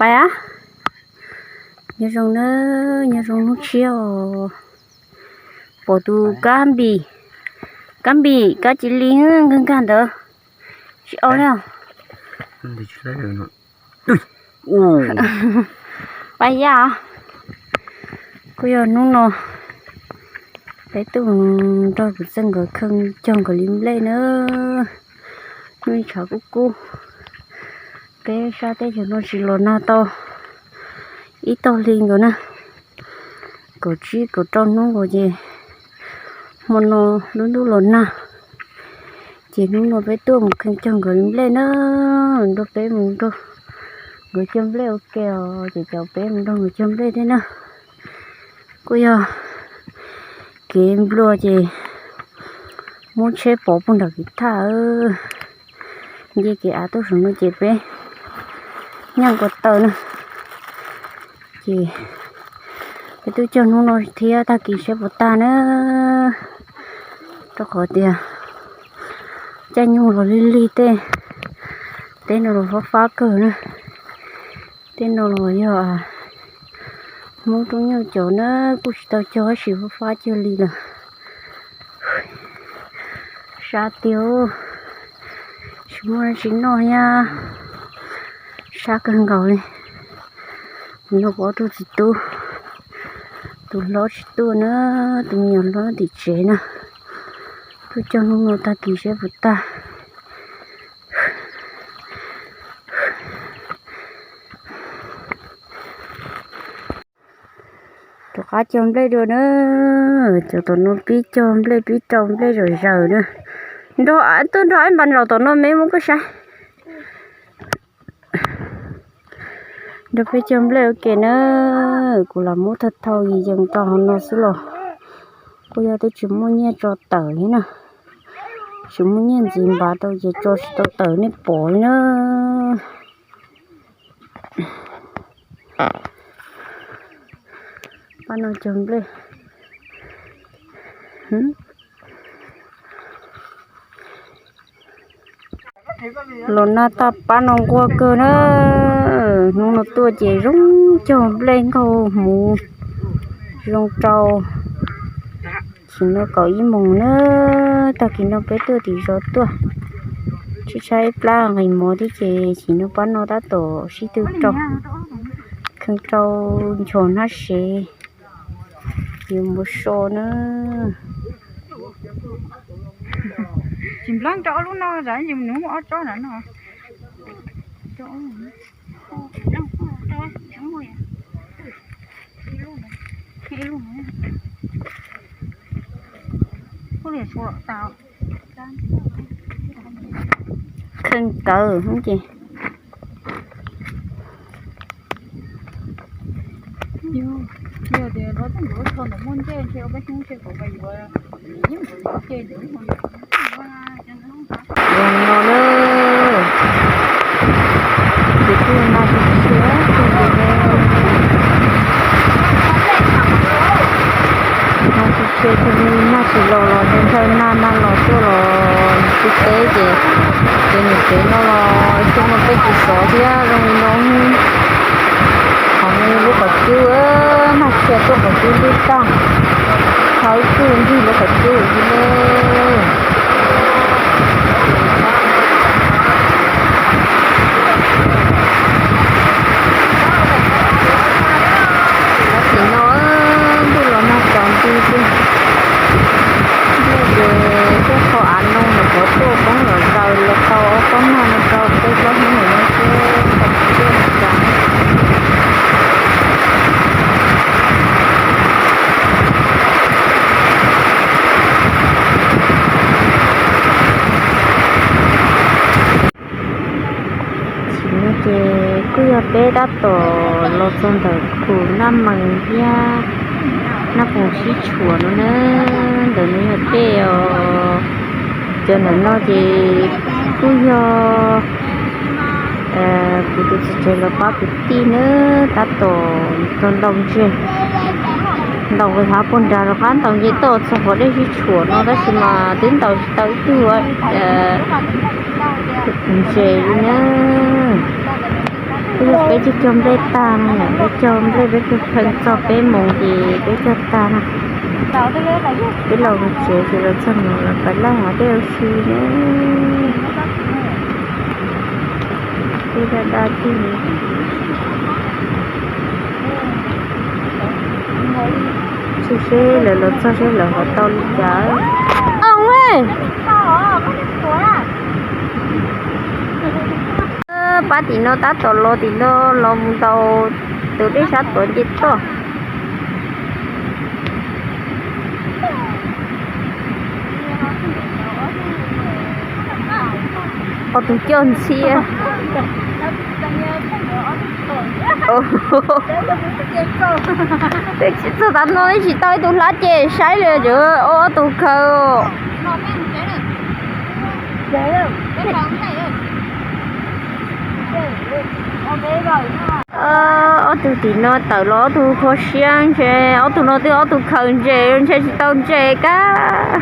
Pais a, nyob zoo na, nyob zoo hnub tshiab os. Pom tus kab npim, kab npim kab cia li nkag nkag ntawd, tsis au li. Pais ya. Kuj yog hnub no peb tuaj nrog kuv txawj nkawd kheej cog nkawd li nplej na. Hnub tshav kub kub, peb sab teb chaws no tsis los nag tau ib tog hli nkaus na, kaum tsib kaum rau hnub nkaus ces hmo no lub ntuj los nag. Ces hnub no peb tuaj mus kheej cog nkawd li nplej na, nrog peb mus nrog nkawd cog nplej ua ke os, ces caum peb mus nrog nkawd cog nplej thiab na. Kuj yog kev nplua ces muab tsheb pov puag nram kev thaj, nce kev av tuaj saum no ces peb nyob nkaus taw na. Ces peb twb cog hnub no thiab tag kis saib puas tag na, rau qhov tias caij nyoog los lig lig tej, teb no los fab fab kawg na. Tej no los yog Hmoob Tub Nyuj cov na, kuj tsis tau cog tab sis fab fab cuag li lawm. Sab tiag, tsis muaj dab tsi noj thiab, sab kawg nkaus li. Nyob kuv ob tug txiv tub, tus hlob tsis tuaj na, tus me nyuam hlob tim tsev na. Tuaj cog hnub no tag kis saib puas tag. Rov qab cog nplej dua na, cov tom no pib cog nplej pib rau nplej zom zaws na. Nrog tuaj nrog ib npas zaum tom no me muab koj saib. Nrog peb cog nplej ua ke na, kuv lam muab thau thau yees yees rau hauv no xwb los kuj yog twb tsis muaj nyiaj tso tawm li na. Tsis muaj nyiaj ntxiv npav rau ces tso tsis tau tawm nej pom li na. Pab no cog nplej. Los nag tag pab no nquag kawg na. Hnub no tuaj ces zoo cog nplej nkaug hmuv zoo rau. Chim no kaum ib moos na, tag kis no peb tuaj tim zos tuaj, tshaib tshaib plab nqis mov thiab ces chim no pab no tab tom sib tw rau, kheej rau nchos hnab sev, yuav mus so na. Tsis npleeb rau ob lub no, nws muaj ob tsob na no. Kheej kawg ces. Zoo no na, ces kuj nag tsis tshiab kawg li, nag tsis tshiab kawg li, nag tsis los los nthawj nthawj nag, nag los tuaj los tsis teb ces, ces nim kev no los xyoo no peb tsis sov thiab zoo li no. Qhov no lub qhov cub, nag tsis tshiab tuaj qhov cub ntub tag, thawb tsuj ncig lub qhov cub li ne. Tam sim no ntuj los nag tsaus nti tiag. Ntuj ces tuaj qho av no mus qhov tuaj poob los zaws los tau ob pob nag no rau peb plaub hnub no thiab tau tsis tuaj mus cas. Tsis no ces kuj yog peb tab tom los txog ntawm khu Naj Mees thiab Naj Poos sib tshuam no na, ntawm no yog tej os. Cov ntawm no ces kuj yog kuv tus txiv tsev lawv pab kwv tij na, tab tom tau ntaus ntses, ntaus hav puag nrad rov qab ntaus nce toj txog qhov dej sib tshuam no tab sis mas twb ntaus tsis tau ib tug ntses li na. Peb cog nplej tag no, peb cog nplej peb pheej txog peb moos ces peb cog tag no. Peb los tsev ces los txog no los pab laj hov tej ua si na. Tej daj daj thiab. Tsis seb lawv los txog seb lawv ho tau li cas. Pab tim no tab tom los tim no los mus ntaus tus dej sab tuav nce toj. Ob tug coj ntxhiab. Twb tsis txog tav no twb tsis tau ib tug hlab ces saib li, ob tug khaws. Ob tug tim no tawm los ob tug kho siab ntshe, ob tug no twb ob tug khaws ntses ntshe tsis tau ntses kab.